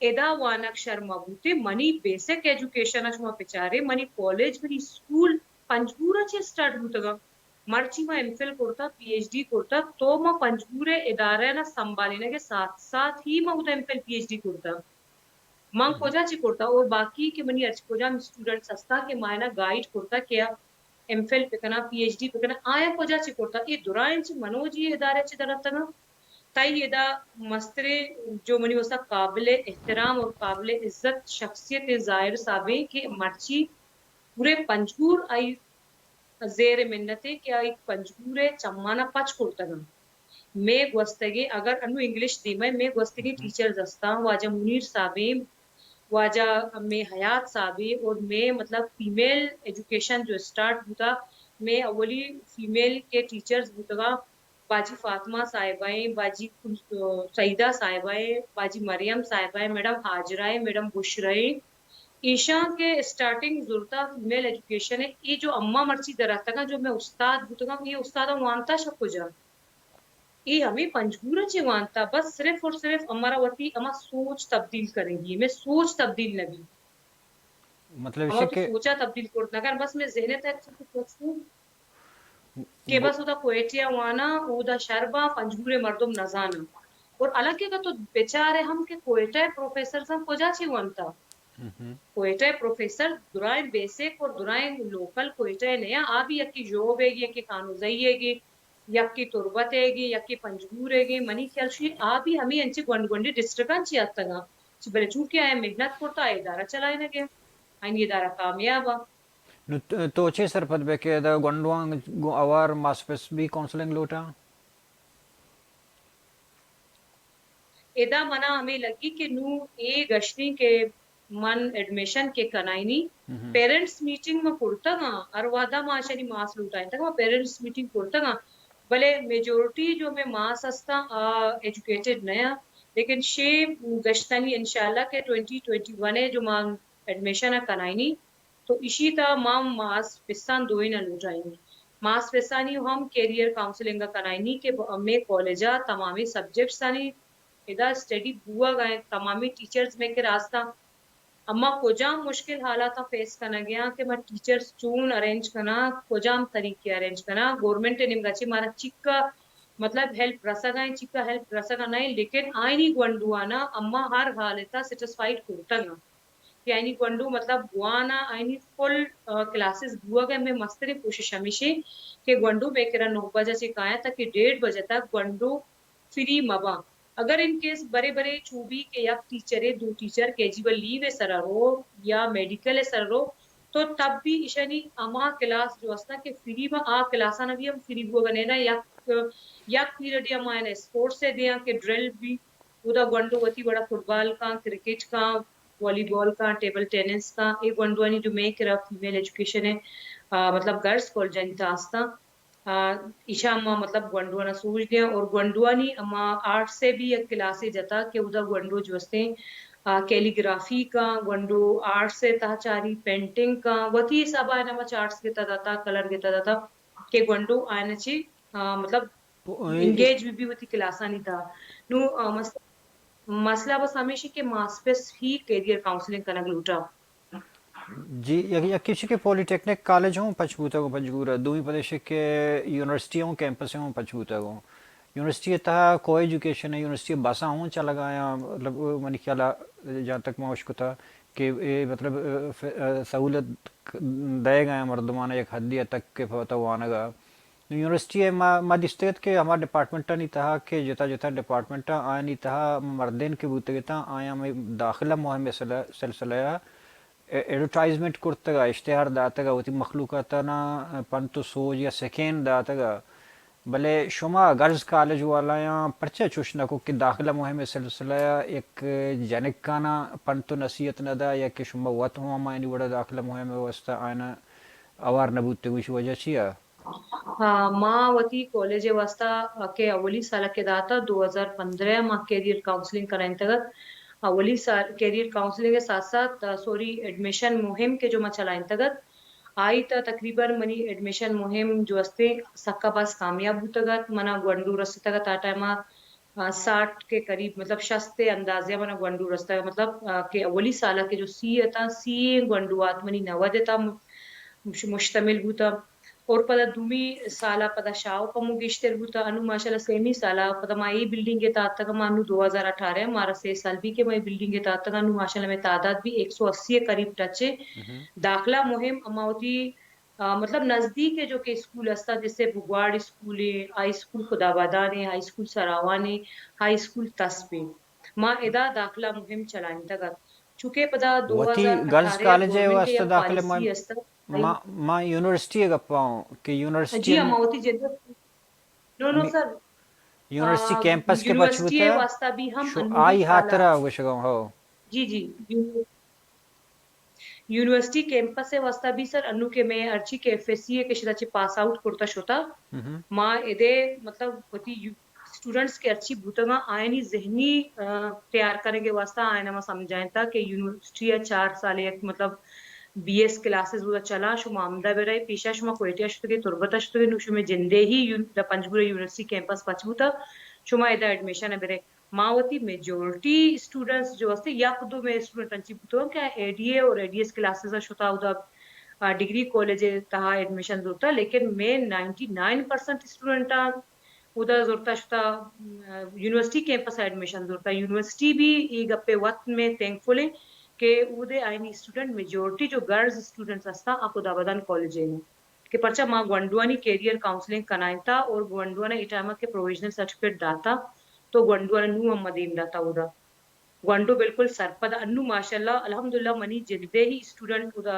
ادا وانگ شر مہ بوتیں، منی بیسک ایجوکیشن ء شما بچارے، منی کالج، منی اسکول پنجگور ء چہ اسٹارٹ بوتگ ء۔ مرچی ما ایم فل کرتا، پی ایچ ڈی کرتا، تو ما پنجگور ء ادارہ ء سنبھالینگ ء ساتھ ساتھ ہی ما اودا M Phil, P H D کرتا۔ من کجا چی کرتا اور باقی کہ منی ہرچ کجام اسٹوڈنٹس ہستا کہ ما اینا گائیڈ کرتا کہ ایم فل بکنا، پی ایچ ڈی بکنا، آیا کجا چی کرتا؟ اے درائیں چی منوجی ادارہ چی در اتگا؟ تئی ادا مسترے جو منی واسطہ قابل احترام اور قابل عزت شخصیت ظاہر صاحب ہیں کہ مرچی پورے پنجگور آئی زیر منت ہیں کہ آئی پنجگور ء چمانا پچ کرتگاں۔ مئے گوستگیں، اگر انو انگلش دیما مئے گوستگیں ٹیچرز ہستاں، واجہ منیر صاحبیں، واجہ مئے حیات صاحبیں اور مئے مطلب فیمیل ایجوکیشن جو اسٹارٹ بوتا، مئے اولی فیمیل کے ٹیچرز بوتگاں، باجی فاطمہ صاحبہ ایں، باجی کل-، سعیدہ صاحبہ ایں، باجی مریم صاحبہ ایں، میڈم ہاجرہ ایں، میڈم بشرا ایں۔ ایشاں کہ اسٹارٹنگ زرتا فیمیل ایجوکیشن ءَ، اے جو اماں مرچی در اتکاں، جو مئے استاد بوتگاں، اے استاداں وانتا شہ کجا؟ اے ہمے پنجگور ءَ چہ وانتا، بس صرف اور صرف ہمارا وتی ہما سوچ تبدیل کریں گی، مئے سوچ تبدیل نہ بی۔ مطلب ہما ایشی وتی کہ سوچا تبدیل کرت نہ کن، بس مئے ذہن ءِ تہ یک چیزے پرستے کہ بس اودا کوئٹہ ءَ واناں، اودا شر باں، پنجگور ءِ مردم نہ زاناں۔ اور حالانکہ اگاں تو بچارے ہم کہ کوئٹہ ءِ پروفیسرز ہم کجا چہ ونتا؟ کوئٹہ ءِ پروفیسر درائیں بیسک اور درائیں لوکل کوئٹہ ءِ نیا، آ بھی یکی ژوب ءِ گی، یکی خانوزئی ءِ گی، یکی تربت ءِ گی، یکی پنجگور ءِ گی۔ منی خیال شی آ بھی ہمے انچیں گونڈ گونڈیں ڈسٹرکٹاں چہ اتکگاں۔ چہ بلے چونکہ آیاں محنت کرتا، آ ادارہ چلائینگ ءَ، آئینی ادارہ کامیاب ءَ۔ نو ت-، تو چے سرپد بئے کہ ادا گونڈواں گوں اوار ماسپس بھی کونسلنگ لوٹاں؟ ادا منا ہمے لگی کہ نوں اے گشتیں کہ من ایڈمیشن کہ کنائینی، پیرنٹس میٹنگ ما کرتگاں، ہر وہدا ما اشانی ماس لوٹائینتگ، ما پیرنٹس میٹنگ کرتگاں، بلے میجورٹی جو مئے ماس ہستاں، آ ایجوکیٹڈ نیاں، لیکن شے گشتانی انشاءاللہ کہ ٹوئنٹی ٹوئنٹی ون ءَ جو ما ایڈمیشن ءَ کنائینی، تو ایشی تہا ما ماس پساں دوئیناں لوٹائینی۔ ماس پسانی ہم کیریئر کاؤنسلنگ ءَ کنائینی کہ ہمے کالج ءَ تمامیں سبجیکٹس آنی ادا اسٹڈی بوگ ءَ انت، تمامیں ٹیچرز مئے کرا استاں۔ اما کجام مشکل حالاتاں فیس کنگ ءَ آں کہ ما ٹیچرز چون ارینج کناں، کجام طریقے ارینج کناں، گورنمنٹ ءِ نیمگ ءَ چہ مارا چکا مطلب ہیلپ رسگ ءَ انت، چکا ہیلپ رسگ ءَ نہ انت، لیکن آئینی گونڈواناں اما ہر حالت ءَ سیٹسفائیڈ کرتگ انت۔ کہ آئینی گونڈو مطلب بوان ءَ آئینی فل، آ، کلاسز بوگ ءَ، مئے مستریں کوشش ہمیش انت کہ گونڈو مئے کرا نو بجہ چہ کایاں تاکہ ڈیڑھ بجہ تک گونڈو فری مہ باں۔ اگر ان کیس برے برے چو بی کہ یک ٹیچرے دو ٹیچر کے جی ون لیو ءِ سرا رو یا میڈیکل ءِ سرا رو، تو تب بھی ایشانی ہما کلاس جو استاں کہ فری باں، آ کلاساں بھی ہم فری بوگ ءَ نیلاں۔ یک، یک پیریڈے ہم آیاں اسپورٹس ءِ دیاں کہ ڈرل بھی، اودا گونڈو وتی وڑا فٹبال کاں، کرکٹ کاں، والی بال کاں، ٹیبل ٹینس کاں، اے گونڈوانی جو مئے کرا فیمیل ایجوکیشن ءِ، آ، مطلب گرلز کالجانی تہا استاں، آ، ایشاں ما مطلب گونڈوانا سوج دیاں اور گونڈوانی اما آرٹس ءِ بھی یک کلاسے جتا کہ اودا گونڈو جو استیں، آ، کیلیگرافی کاں، گونڈو آرٹس ءِ تہا چاری، پینٹنگ کاں، وتی حساب ءَ آیانا ما چارٹس گتا داتا، کلر گتا داتا کہ گونڈو آیانا چہ، آ، مطلب انگیج بہ بی وتی کلاسانی تہا۔ نوں، آ، مس-، مسئلہ بس ہمیش کہ ماسپس ہی کیریئر کاؤنسلنگ کنگ لوٹا۔ جی، یک، یکے چی کہ پولی ٹیکنک کالج ہوں پچ بوتگ و پنجگور ءَ، دومی پدیش کہ یونیورسٹی ہوں کیمپس ہوں پچ بوتگ ہوں۔ یونیورسٹی ءِ تہا کو ایجوکیشن ہے، یونیورسٹی ءِ بساں ہوں چلگ ءَ آیاں، مطلب، منی خیال ءَ جہاں تک ما اشکتا کہ اے، مطلب، ف-، سہولت دئیگ ءَ آیاں مردماں یک حدے ءَ تک کہ پہ وتا وانگ ءَ۔ نوں یونیورسٹی ءَ ما، ما دیستگ ات کہ ہما ڈپارٹمنٹانی تہا کہ جتا جتا ڈپارٹمنٹاں آیانی تہا مردین کہ بوتگ اتاں، آیاں ہمے داخلہ مہم ءِ سلسلہ، سلسلہ ءَ ایڈورٹائزمنٹ کرتگ ءُ اشتہار داتگ ءُ وتی مخلوقاتاں پنت ءُ سوج یا سکین داتگ ءُ، بلے شما گرلز کالج والایاں پرچا چوش نہ کت کہ داخلہ مہم ءِ سلسلہ ءَ یک جنکاناں پنت ءُ نصیحت نہ دا یا کہ شما وت ہوں ہمایانی وڑا داخلہ مہم ءِ واستہ آیاناں اوار نہ بوتگ، ایشی وجہ چی ءَ؟ ہاں، ما وتی کالج ءِ واستہ کہ اولی سال ءَ کہ داتا، دو ہزار پندرہ ءَ ما کیریئر کاؤنسلنگ کنائینتگ ات۔ اولی سال کیریئر کاؤنسلنگ ءِ ساتھ ساتھ، آ، سوری، ایڈمیشن مہم کہ جو ما چلائینتگ ات، آئی تہ تقریباً منی ایڈمیشن مہم جو استیں سکا باز کامیاب بوتگ ات۔ منا گونڈو رستگ ات آ ٹائم ءَ، آ، ساٹھ کے قریب، مطلب شست ءِ اندازہ ءَ منا گونڈو رستگ ات۔ مطلب، آ، کہ اولی سال ءَ کہ جو سی اتاں، سی گونڈو آت، منی نود اتاں، مش-، مشتمل بوتاں۔ اور پدا دومی سال ءَ پدا شاہوک ہمو گیشتر بوتاں۔ انوں ماشاءاللہ سیمی سال ءَ پدا ما اے بلڈنگ ءِ تہا اتکگ، ما انوں دو ہزار اٹھارہ ءَ، مارا سے سال بی کہ ما اے بلڈنگ ءِ تہا اتکگ، انوں ماشاءاللہ مئے تعداد بھی ایک سو اسی ءِ قریب ٹچ ایں۔ داخلہ مہم اما وتی، آ، مطلب نزدیک ءَ جو کہ اسکول استاں، جیسے بگواڑ اسکول ایں، ہائی اسکول خدابادان ایں، ہائی اسکول سراوان ایں، ہائی اسکول تسپ ایں۔ ما ادا داخلہ مہم چلائینتگ ات۔ چونکہ پدا وتی دو ہزار اٹھارہ گرلز کالج ءِ گورنمنٹ ءِ واستہ یک داخلہ پالیسی مہم است۔ ما، ما یونیورسٹی ءِ گپا اوں کہ یونیورسٹی جی، ہم ہما وتی جنرل، نو، نو، می-، سر۔ یونیورسٹی آ، کیمپس کہ پچ یونیورسٹی ءِ بوتہ، واستہ بھی ہم شو-، انوگیں آئی سال ءَ۔ ہاترا گوشگا اوں، ہو۔ جی، جی، یونی-، یونیورسٹی کیمپس ءِ واستہ بھی سر، انو کہ میں ہرچی کہ ایف ایس سی ءِ کہ شدا چہ پاس آؤٹ کرتا شتا، ما ادے مطلب وتی یو-، اسٹوڈنٹس کہ ہرچی بوتگاں، آیانی ذہنی، آ، تیار کنگ ءِ واستہ آیاں ما سمجھائینتا کہ یونیورسٹی ءَ چار سال یک مطلب بی ایس کلاسز اودا چلاں، شما ہمدا برئے، پیشا شما کوئٹہ ءَ شتگے، تربت ءَ شتگے، نو شمے جندے ہی یون-، دا پنجگور یونیورسٹی کیمپس پچ بوتا، شما ادا ایڈمیشن ءَ برئے۔ ما وتی میجورٹی اسٹوڈنٹس جو ہستے، یک دو میں اسٹوڈنٹ انچی بوتگاں کہ اے ڈی اے اور اے ڈی ایس کلاسز ءَ شتا اودا، آ، ڈگری کالج ءِ تہا ایڈمیشن زرتا، لیکن میں نائنٹی نائن پرسنٹ اسٹوڈنٹاں اودا زرتا شتا، آ، یونیورسٹی کیمپس ءَ ایڈمیشن زرتا۔ یونیورسٹی بھی اے گپ ءِ وت میں تھینکفل ایں کہ اودے آیانی اسٹوڈنٹ میجورٹی جو گرلز اسٹوڈنٹس ہستاں، آ خدابادان کالج ءَ ایں۔ کہ پرچا ما گونڈوانی کیریئر کاؤنسلنگ کنائینتا اور گونڈوانا اے ٹائم ءَ کہ پروویژنل سرٹیفکیٹ داتا، تو گونڈوانا نوں ہم ما دیم داتا اودا۔ گونڈو بالکل سرپد انو ماشاءاللہ، الحمدللہ منی جندے ہی اسٹوڈنٹ اودا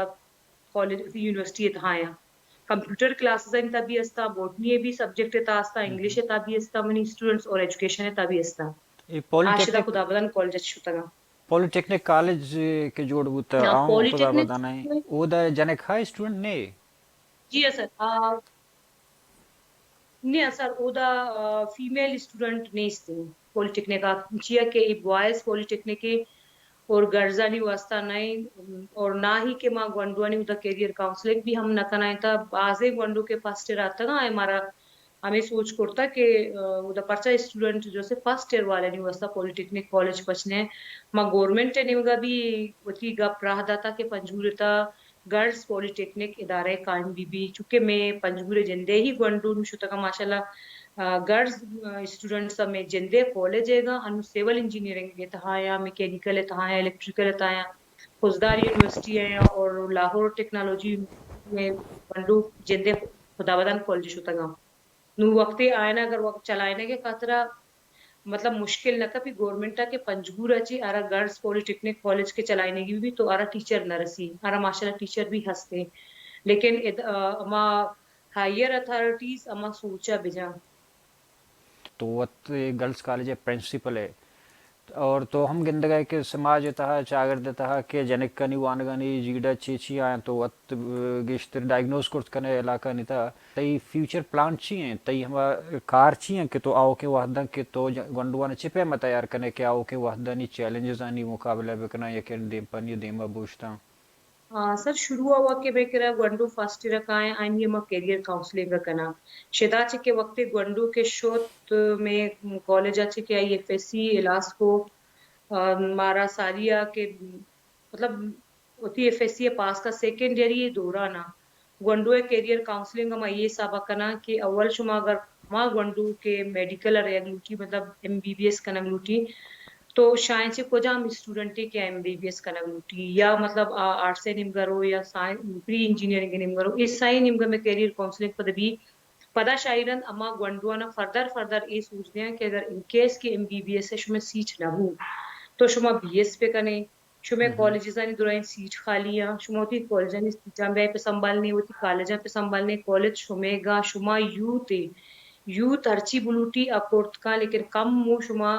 کالج، یونیورسٹی ءِ تہا آیاں۔ کمپیوٹر کلاسز ءِ تہا بھی ہستا، بوٹنی ءِ بھی سبجیکٹ ءِ تہا ہستا، انگلش ءِ تہا بھی ہستا منی اسٹوڈنٹس اور ایجوکیشن ءِ تہا بھی ہستا۔ اے آ شدا پولیٹیکنک، خدابادان کالج ءَ شتگاں۔ پولیٹیکنک کالج کہ جوڑ بوتا، ہاں، آؤں پولیٹیکنک خدابادان ءَ۔ اودا جنک ہائی اسٹوڈنٹ نے؟ جی ہاں سر، آ، نہ سر، اودا، آ، فیمیل اسٹوڈنٹ نیست ایں پولیٹیکنک ءَ، چیا کہ اے بوائز پولیٹیکنک ایں اور گرلزانی واسطہ نہ ایں، اور نہ ہی کہ ما گونڈوانی اودا کیریئر کاؤنسلنگ بھی ہم نہ کنائینتا۔ بازیں گونڈو کہ فرسٹ ایئر آتگاں، آئے مارا ہمے سوچ کرتا کہ، آ، اودا پرچا اسٹوڈنٹ جو سے فرسٹ ایئر والانی واسطہ پولیٹیکنک کالج پچ نہ۔ ما گورنمنٹ ءِ نیمگا بھی وتی گپ راہ داتا کہ پنجگور ءِ تہا گرلز پولیٹیکنک ادارہ قائم بی بی، چونکہ میں پنجگور ءِ جندے ہی گونڈو نوں شتگاں ماشاءاللہ، آ، گرلز، آ، اسٹوڈنٹس ءَ میں جندے کالج ءِ گا، انوں سول انجینئرنگ ءِ تہا یا میکینیکل ءِ تہا یا الیکٹریکل ءِ تہا یا خضدار یونیورسٹی ءَ اور لاہور ٹیکنالوجی میں گونڈو جندے خدابادان کالج شتگاں۔ نوں وقتے آیانا اگر وقت چلائینگ ءِ خاطرا مطلب مشکل نہ کپی گورنمنٹ ءَ کہ پنجگور ءَ چہ ہرا گرلز پولیٹیکنک کالج کہ چلائینگی بی تو ہرا ٹیچر نہ رسی، ہرا ماشاءاللہ ٹیچر بھی ہستے، لیکن اد-، آ، ہما ہائیر اتھارٹیز ہما سوچا بجا۔ تو وت گرلز کالج ءِ پرنسپل ئے اور تو ہم گندگ ئے کہ سماج ءِ تہا، چاگرد ءِ تہا کہ جنکانی وانگانی جیڑہ چی چی آیاں، تو وت گیشتر ڈائگنوز کرت کنے علاقہانی تہا۔ تئی فیوچر پلان چی ایں؟ تئی ہما کار چی ایں کہ تو آؤکیں وہداں کہ تو ج-، گونڈوانا چہ پیما تیار کنے کہ آؤکیں وہدانی چیلنجزانی مقابلہ بکناں یا کہ دیمپانی دیما بوشتاں؟ آ، سر، شروع ءَ ہوا کہ مئے کرا گونڈو فرسٹ ایئر ءَ کائیں، آنی ءَ ما کیریئر کاؤنسلنگ ءَ کناں۔ شدا چہ کہ وقتے گونڈو کہ شت، مئے کالج ءَ چہ کہ آئی ایف ایس سی الاس کو، آ، مارا ساری ءَ کہ مطلب وتی ایف ایس سی ءَ پاس کا سیکنڈ ایئر ءِ دوران ءَ گونڈو ءِ کیریئر کاؤنسلنگ ءَ ما اے حساب ءَ کناں کہ اول شما اگر ہما گونڈو کہ میڈیکل ءَ رہگ لوٹی، مطلب ایم بی بی ایس کنگ لوٹی، تو شاہیں چہ کجام اسٹوڈنٹے کہ ایم بی بی ایس کنگ لوٹی یا مطلب آ آرٹس ءِ نیمگا رو یا سائن-، پری انجینئرنگ ءِ نیمگا رو، اے سئیں نیمگا مئے کیریئر کاؤنسلنگ پدا بی۔ پدا شاہی رند ہما گونڈوانا فردر فردر اے سوچ دیاں کہ اگر ان کیس کہ ایم بی بی ایس ءَ شمئے سیٹ نہ بو تو شما بی ایس بکنے، شمئے کالجزانی درائیں سیٹ خالی آں، شما وتی کالجانی سیٹاں بیا پہ سنبھالنے، وتی کالجاں پہ سنبھالنے، کالج شمئے گا، شما یوتھ اے، یوتھ ہرچی بلوٹی آ کرت کاں، لیکن کم مو شما،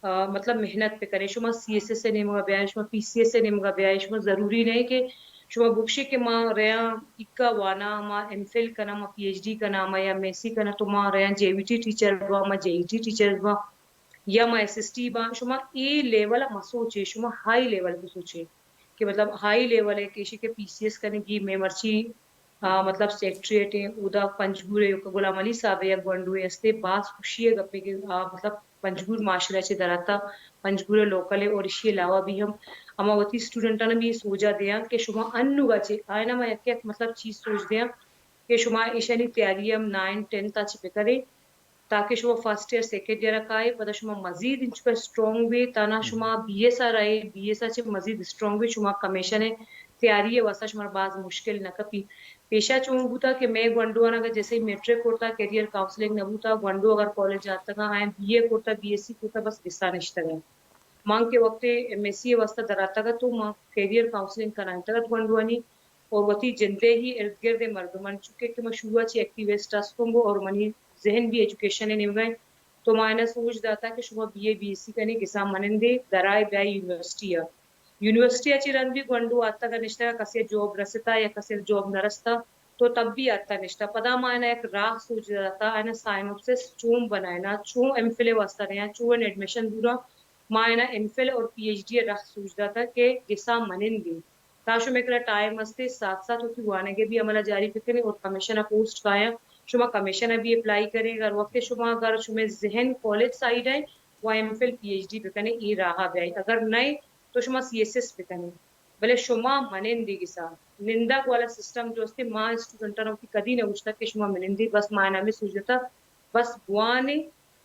آ، مطلب محنت بکنے، شما سی ایس ایس ءِ نیمگا بیائے، شما پی سی ایس ءِ نیمگا بیائے، شما ضروری نہ کہ شما بگشے کہ ما ریاں ایکا واناں، ما ایم فل کناں، ما پی ایچ ڈی کناں، ما ایم ایس سی کناں، تو ما ریاں جے وی ٹی ٹیچر باں، ما جے ای ٹی ٹیچر باں۔ یا ما ایس ایس ٹی باں، شما اے لیول ءَ مہ سوچے، شما ہائی لیول بہ سوچے کہ مطلب ہائی لیول ءَ کہ ایشی کہ پی سی ایس کنگی، مئے مرچی، آ، مطلب سیکرٹریٹ ایں، اودا پنجگور ءِ یک غلام علی صاحب ءِ یک گونڈوے ہستے، باز خوشی ءِ گپے کہ آ، مطلب پنجگور معاشرہ چہ دراتک، پنجگور ءِ لوکل ءِ اور ایشی علاوہ بھی ہم ہما وتی اسٹوڈنٹاں بھی سوجا دیاں کہ شما انوگا چہ آئینا ما یک یک مطلب چیز سوج دیاں کہ شما ایشانی تیاری ہم نائن ٹینتھ ءَ چہ بکنے۔ تاکہ شما فرسٹ ایئر، سیکنڈ ایئر ءَ کائے، پدا شما مزید انچکا اسٹرانگ بی، تانا شما بی ایس ءَ رئے، بی ایس ءَ چہ مزید اسٹرانگ بی، شما کمیشن ءِ تیاری ءِ واستہ شمارا باز مشکل نہ کپی۔ پیشا چون بوتا کہ مئے گونڈوانا اگر جیسے میٹرک کرتا، کیریئر کاؤنسلنگ نہ بوتا، گونڈو اگر کالج آتگا، آئیں بی اے کرتا، بی ایس سی کرتا، بس گسا نشتگا۔ مان کہ وقتے ایم ایس سی ءِ واستہ دراتگا تو ما کیریئر کاؤنسلنگ کنائینتگت گونڈوانی، اور وتی جندے ہی ارد گرد ءِ مردماں، چونکہ کہ ما شروع ءَ چہ ایکٹیوسٹ ہستوں گو اور منی ذہن بھی ایجوکیشن ءِ نیمگا ایں، تو ما اینا سوج داتا کہ شما بی اے بی ایس سی کنے، گسا منندے درائے بیائے یونیورسٹی ءَ۔ یونیورسٹی ءَ چہ رند بھی گونڈو آتگ ءُ نشتگ ءُ کسے ءَ جاب رستا یا کسے ءَ جاب نہ رستا، تو تب بھی آتگ نشتگ۔ پدا ما آیاں یک راہ سوج داتا، آیاں سائنوپسس چون بنائینا، چون ایم فل ءِ واسطہ نیاں، چون ایڈمیشن زوراں۔ ما آیاں ایم فل اور پی ایچ ڈی ءِ راہ سوج داتا کہ گسا منندی۔ تا شمئے کرا ٹائم ہستے، ساتھ ساتھ وتی وانگ ءَ بھی عمل ءَ جاری بکنے اور کمیشن ءَ پوسٹ کایاں، شما کمیشن ءَ بھی اپلائی کرے۔ اگر وقت شما، اگر شمئے ذہن کالج سائیڈ ءَ، و M Phil P H D بکنے، اے راہ ءَ بیائے۔ اگر نئے تو شما سی ایس ایس بکنے، بلے شما منندی گسا۔ نندگ والا سسٹم جو استے، ما اسٹوڈنٹاں وتی کدی نہ گوشتگ کہ شما منندی، بس ما آیاں ہمے سوج داتا، بس بوانے،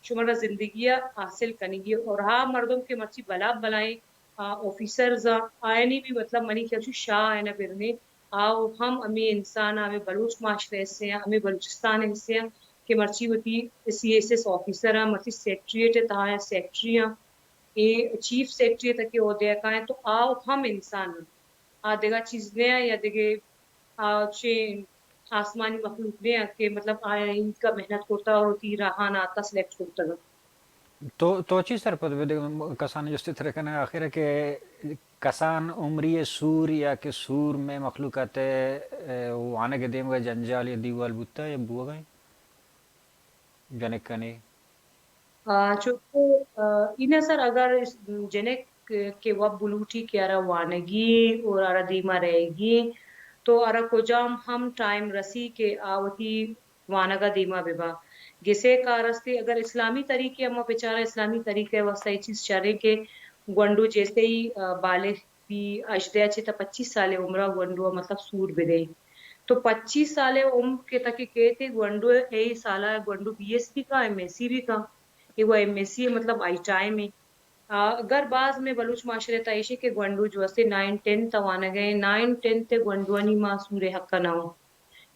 شمارا زندگی ءَ حاصل کنگی۔ اور ہا مردم کہ مرچی بلا بلائیں، آ، آفیسرز آں، آیانی بھی مطلب منی خیال چو شاہ آیانا برنے، آ ہم ہمے انسان آں، ہمے بلوچ معاشرے حصے آں، ہمے بلوچستان حصے آں کہ مرچی وتی سی ایس ایس آفیسر آں، مرچی سیکرٹریٹ ءِ تہا آں، سیکرٹری آں، اے چیف سیکرٹری ءِ تک ءَ عہدے ءَ کائیں، تو آ ہم انسان آں۔ آ دگہ چیز نہ آں یا دگہ آ چے آسمانی مخلوق نہ آں کہ مطلب آیاں اینکا محنت کرتا اور وتی راہان آتا سلیکٹ کرتا۔ تو، تو چی سرپد بے دگہ کسان جستی ترکنگ آخر کہ کسان عمری سور یا کہ سور میں مخلوقات، اے، وانگ دیمگا جنجال یا دیوال بوتا یا بوگا ایں؟ جنک کنے؟ آ، چونکہ، آ، اینا سر اگر اس جنک کہ وب بلوٹی کہ آرا وانگی اور آرا دیما رہگی، تو آرا کجام ہم ٹائم رسی کہ آ وتی وانگا دیما ببا۔ گسے کار استے، اگر اسلامی طریقے ہم بچارا، اسلامی طریقے واسطہ یہ چیز شریں کہ گونڈو جیسے ہی، آ، بالغ بی، ہژدہ چہ تا پچیس سال عمرا گونڈو مطلب سور بدے۔ تو پچیس سال عمر کے تک کہتے گونڈو اے سالا گونڈو بی ایس بھی کا، ایم ایس سی بھی کا۔ اے وہ ایم ایس سی مطلب آئی ٹائم ہے۔ آ، اگر باز میں بلوچ معاشرے تا ایشی کہ گونڈو جو اسے نائن ٹین تا وانگے، نائن ٹین تے گونڈوانی ما سورے حق نہ ہو۔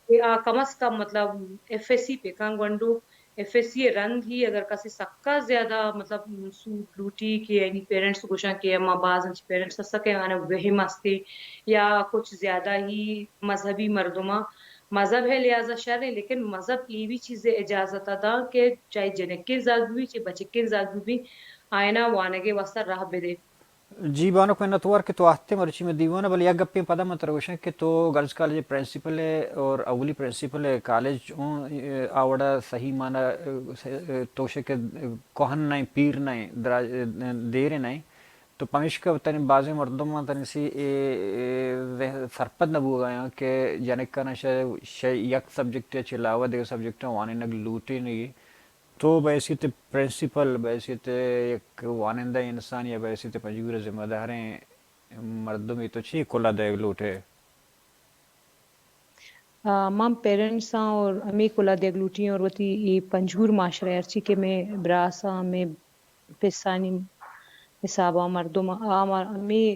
کہ آ کم از کم مطلب ایف ایس سی پہ کن گونڈو، ایف ایس سی رند ہی اگر کسی سکا زیادہ مطلب سود لوٹی کہ یعنی پیرنٹس گوشاں کہ ما باز انچ پیرنٹس ہستا کہ آنا وہم استے یا کچھ زیادہ ہی مذہبی مردماں مذہب ہے لہذا شر ہے، لیکن مذہب ای بھی چیزیں اجازت دا کہ چاہے جنکیں زاگ بھی، چاہے بچکیں زاگ بھی، آئینا وانگے واسطہ راہ بدے۔ جی بانک منتوار کہ تو آہتے مرچی میں دیوان، بلے یک گپیں پدا من ترا گوشاں کہ تو گرلز کالج پرنسپل ہے اور اولی پرنسپل ہے کالج اوں، اے، آوڑا صحیح معنی، اے، تو شکے کوہن نہیں، پیر نہیں، دراج، دیر نہیں۔ تو پمیشکا تنی بازیں مردم تنی سی اے، اے، ذہ-، سرپد نہ بوگا کہ جنکانا شہ، شہ یک سبجیکٹ چہ علاوہ دیگر سبجیکٹ وانینگ لوٹے نہیں۔ تو بحیثیت پرنسپل، بحیثیت یک وانندہ انسان یا بحیثیت پنجگور ذمہ داریں مردمے تو چی کلا دیگ لوٹے؟ آ، من پیرنٹس آں اور ہمیں کلا دیگ لوٹی اور وتی اے پنجگور معاشرہ ہرچی کہ میں براس آں، میں پسانی حساب آ مردم آ، آ ما-، ہمیں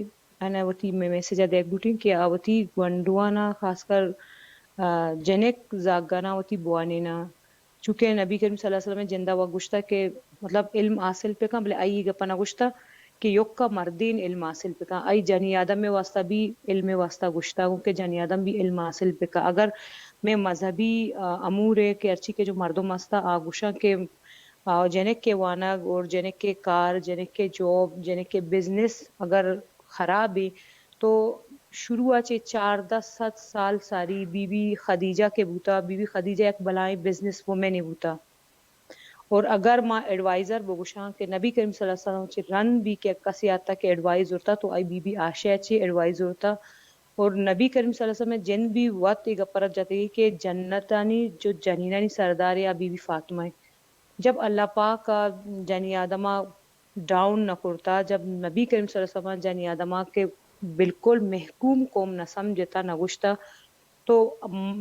انا وتی میں میسج آ دیگ لوٹی کہ آ وتی گونڈوانا خاص کر، آ، جنک زاگانا وتی بوانینا چونکہ نبی کریم صلی اللہ علیہ وسلم ءِ جند ءَ وا گوشتہ کہ مطلب علم حاصل بہ کن، بلے آئی اے گپ ءَ نہ گوشتہ کہ یکا مردین علم حاصل بہ کن۔ آئی جنی آدم ءِ واسطہ بھی علم ءِ واسطہ گوشتہ گوں کہ جنی آدم بھی علم حاصل بہ کن۔ اگر میں مذہبی، آ، امور ءَ کہ ہرچی کہ جو مردم ہستا آ گوشاں کہ، آ، جنک ءِ وانگ اور جنک ءِ کار، جنک ءِ جاب، جنک ءِ بزنس اگر خراب ہے تو شروع ءَ چہ چاردہ سد سال ساری بی بی خدیجہ کہ بوتا، بی بی خدیجہ یک بلائیں بزنس وومن ءِ بوتا۔ اور اگر ما ایڈوائزر بگوشاں کہ نبی کریم صلی اللہ علیہ وسلم چہ رند بھی کہ کسی آتا کہ ایڈوائز زرتا تو آئی بی بی عائشہ چہ ایڈوائز زرتا۔ اور نبی کریم صلی اللہ علیہ وسلم جند بھی وت اے گپرا جتگی کہ جنتانی جو جنینانی سردار یا بی بی فاطمہ ہے۔ جب اللہ پاک ءَ جنی آدم ءَ ڈاؤن نہ کرتا، جب نبی کریم صلی اللہ علیہ وسلم ءَ جنی آدم ءَ کہ بالکل محکوم قوم نہ سمجھتا، نہ گوشتا، تو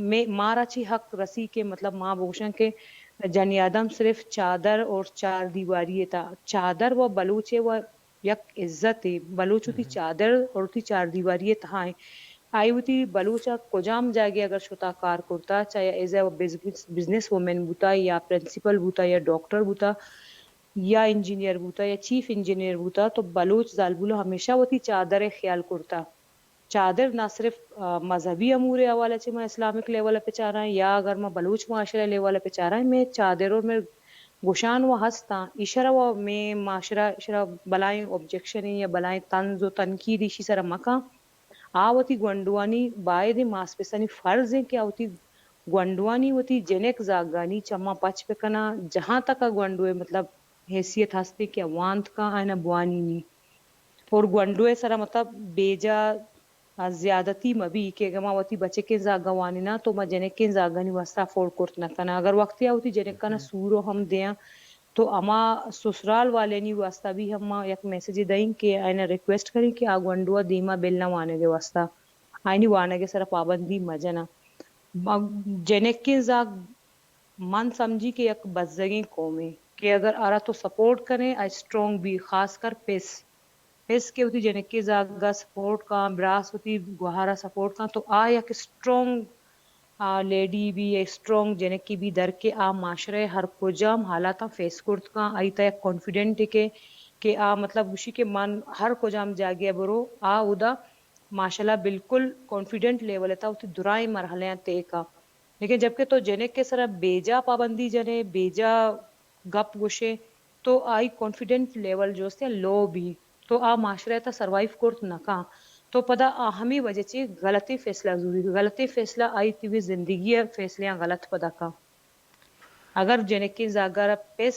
مے-، مارا چی حق رسی کہ مطلب ما بگوشن کہ جنی آدم صرف چادر اور چار دیواری تا۔ چادر و بلوچ و یک عزت ہے۔ بلوچ وتی چادر اور وتی چار دیواری تہا ہیں۔ آئی وتی بلوچ ءَ کجام جاگے اگر شتا کار کرتا، چاہے as a business, business woman بوتا یا پرنسپل بوتا یا ڈاکٹر بوتا یا انجینئر بوتا یا چیف انجینئر بوتا، تو بلوچ زالبولو ہمیشہ وتی چادر ءِ خیال کرتا۔ چادر نہ صرف، آ، مذہبی امور ءِ حوالہ چہ ما اسلامک لیول ءَ پہ چاراں یا اگر ما بلوچ معاشرہ لیول ءَ پہ چاراں، میں چادر اور میں گوشان و ہستاں، ایشرا و مے معاشرہ ایشرا بلائیں آبجیکشن یا بلائیں طنز و تنقید ایشی سرا مکاں۔ آ وتی گونڈوانی باید ماسپسانی فرض ہیں کہ آ وتی گونڈوانی وتی جنک زاگانی چماں پچ بکناں، جہاں تک آ گونڈوے مطلب حیثیت ہستے کہ آ وانت کاں آئینا بوانی نی۔ اور گونڈوے سرا مطلب بیجا آ زیادتی مہ بی کہ اگہ ما وتی بچکیں زاگا وانیناں تو ما جنکیں زاگانی واسطہ افورڈ کرت نہ کناں۔ اگر وقتی آ وتی جنکانا سورو ہم دیاں تو ہما سسرال والینی واسطہ بھی ہم ما یک میسجے دئیں کہ آئینا ریکویسٹ کنیں کہ آ گونڈوا دیما بلناں وانگے واسطہ، آئینی وانگے سرا پابندی مجناں۔ ما جنکیں زاگ من سمجھی کہ یک بزگیں قومے کہ اگر آرا تو سپورٹ کریں، آ اسٹرانگ بی، خاص کر پس۔ پس کہ وتی جنکے زاگا سپورٹ کاں، براس وتی گوہارا سپورٹ کاں، تو آ یک اسٹرانگ، آ، لیڈی بی، یک اسٹرانگ جنکے بی در کہ آ معاشرہ ہر کجام حالاتاں فیس کرت کاں، آئی تا یک کانفیڈنٹ کہ، کہ آ مطلب گوشی کہ من ہر کجام جاگہ برو، آ اودا ماشاءاللہ بالکل کانفیڈنٹ لیول تا وتی درائیں مرحلے آں طے کاں۔ لیکن جبکہ تو جنک ء سرا بیجا پابندی جنے، بیجا گپ گوشے، تو آئی کانفیڈنٹ لیول جو است لو بی، تو آ معاشرہ تا سروائیو کرت نہ کاں۔ تو پدا آ ہمے وجہ چے غلطیں فیصلہ زوری، غلطیں فیصلہ آئی تیوی زندگی ء فیصلے آں غلط پدا کاں۔ اگر جنکیں زاگارا پس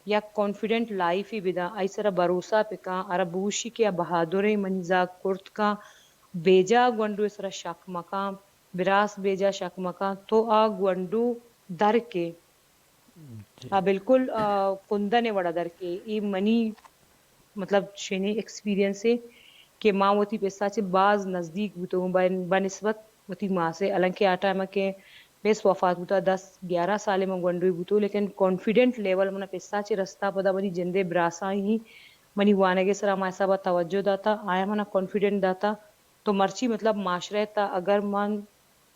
یک کانفیڈنٹ لائفے بداں، آئی سرا بھروسہ بکاں، آرا بگوشی کہ آ بہادریں، منی زاگ کرت کاں، بیجا گونڈو سرا شک مکاں، براس بیجا شک مکاں، تو آ گونڈو درکے۔ آ بالکل، آ، کندن وڑا درکے۔ اے منی مطلب شنی ایکسپیرینس ہے کہ ما وتی پسا چہ باز نزدیک بوتوں بہ، بہ نسبت وتی ماسے، حالانکہ آ ٹائم کہ پس وفات بوتا، دس گیارہ سال من گونڈوی بوتو، لیکن کانفیڈنٹ لیول منا پسا چہ رستا، پدا منی جندے براساں ہی منی وانگے سرا ما حسابا توجہ داتا، آیا منا کانفیڈنٹ داتا۔ تو مرچی مطلب معاشرہ تا اگر من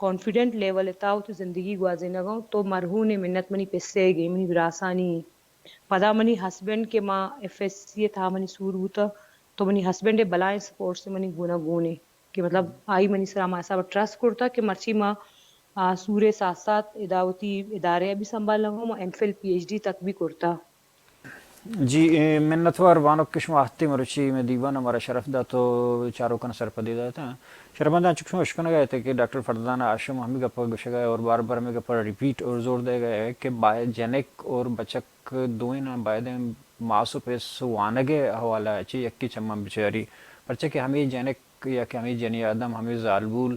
کانفیڈنٹ لیول ء تھا وتی زندگی گوازینگ ء تو مرہون ء منت منی پسے گے، منی براسانی۔ پدا منی ہسبینڈ کہ ما ایف ایس سی ء تھا منی سور بوتا، تو منی ہسبینڈ ء بلائیں سپورٹ سے منی گونا گونے کہ مطلب آئی منی سرا ما حساب ٹرسٹ کرتا کہ مرچی ما، آ، سور ء ساتھ ساتھ ادا وتی ادارے ء بھی سنبھال لگوں، ما M Phil P H D تک بھی کرتا۔ جی، اے، منتوار بانک کہ شما ہستی مروچی میں دیوان ہمارا شرف دات و چاروکن سرپدی داتا۔ شرمندان چک شما اشکنگا ہے کہ ڈاکٹر فردان ہاشم ہمیں گپا گشگا ہے اور بار بار ہمیں گپا ریپیٹ اور زور دے گا ہے کہ باید جنک اور بچک دوئیں باید ماس و پیس وانگ حوالہ چی یکی چمان بچاری، پرچہ کہ ہمیں جنک یا کہ ہمے جنی آدم، ہمے زالبول،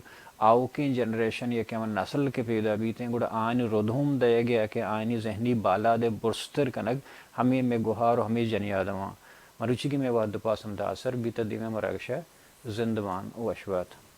آؤکیں جنریشن یا کہ ہمے نسل کہ پیدا بیتیں، گڑا آیانی ردوم دئیگ ء یا کہ آیانی ذہنی بالاد ء برزتر کنگ ہمے مئے گہار و ہمے جنی آدماں۔ مروچیگیں مئے وہد و پاس ہمدا سر بیت، دیمے مراگش ء زندمان و وش بات۔